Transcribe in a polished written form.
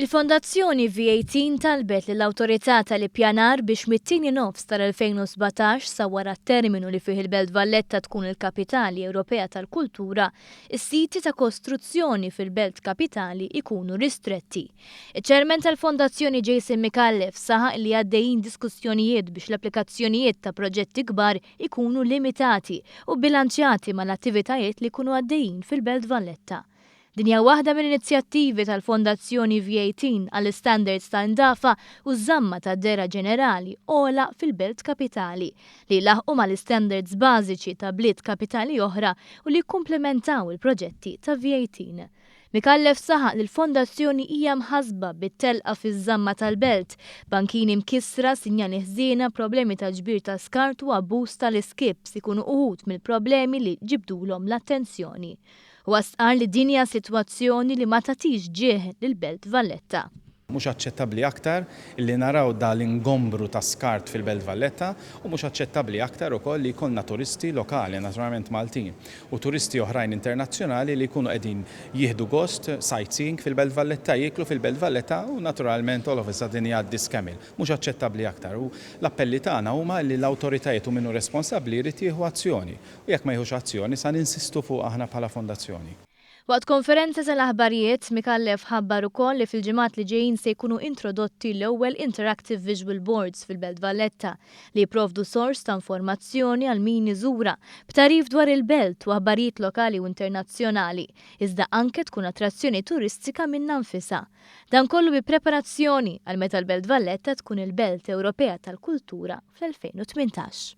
Il-Fondazzjoni V18 talbet lill-Awtorità tal-Ippjanar biex mit-tieni nofs tal-2017 sa wara t-terminu li fih il-Belt Valletta tkun il-Kapitali Ewropea tal-Kultura, is-siti ta' kostruzzjoni fil-Belt Kapitali jkunu ristretti. Iċ-Chairman tal-Fondazzjoni Jason Micallef saħaq li għaddejjin diskussjonijiet biex l-applikazzjonijiet ta' proġetti kbar ikunu limitati u bbilanċjati mal-attivitajiet li jkunu għaddejjin fil-Belt Valletta. Din hija waħda mill-inizjattivi tal-Fondazzjoni V18 għall-istandards ta' indafa u ż-żamma ta' dehra ġenerali ogħla fil-belt kapitali, li jlaħħqu mal-istandards bażiċi ta' bliet kapitali oħra u li jikkumplementaw il-proġetti ta' V18. Micallef saħaq li l-Fondazzjoni hija mħassba bit-telqa fiż-żamma tal-belt, bankini mkissra, sinjali ħżiena, problemi ta' ġbir ta' skart u abbuż tal-iskips ikunu uħud mill-problemi li ġibdulhom l-attenzjoni. Huwa stqarr li din hija sitwazzjoni li ma tagħtix ġieħ lill-Belt Valletta. Mhux aċċettabbli aktar li naraw da l-ingombru ta' skart fil-Belt Valletta u mhux aċċettabbli aktar ukoll li jkollna turisti lokali, naturalment Maltin, u turisti oħrajn internazzjonali li jkunu qegħdin jieħdu gost sightseeing fil-Belt Valletta, jieklu fil-Belt Valletta u naturalment all of a sudden jgħaddi scamel. Mhux aċċettabbli aktar u l-appelli tagħna huma li l-awtoritajiet u min hu responsabbli jrid jieħu azzjoni. U jekk ma jieħux azzjoni sa ninsistu fuqha aħna bħala fondazzjoni. Waqt konferenza tal-aħbarijiet, Micallef ħabbar ukoll li fil-ġimgħat li ġejjin se jkunu introdotti l-ewwel Interactive Visual Boards fil-Belt Valletta li jipprovdu sors ta' informazzjoni għal min iżurha, b'tagħrif dwar il-belt u aħbarijiet lokali u internazzjonali, iżda anke tkun attrazzjoni turistika minnha nfisha. Dan kollu bi preparazzjoni għal meta l-Belt Valletta tkun il-Belt Ewropea tal-Kultura fl-2018.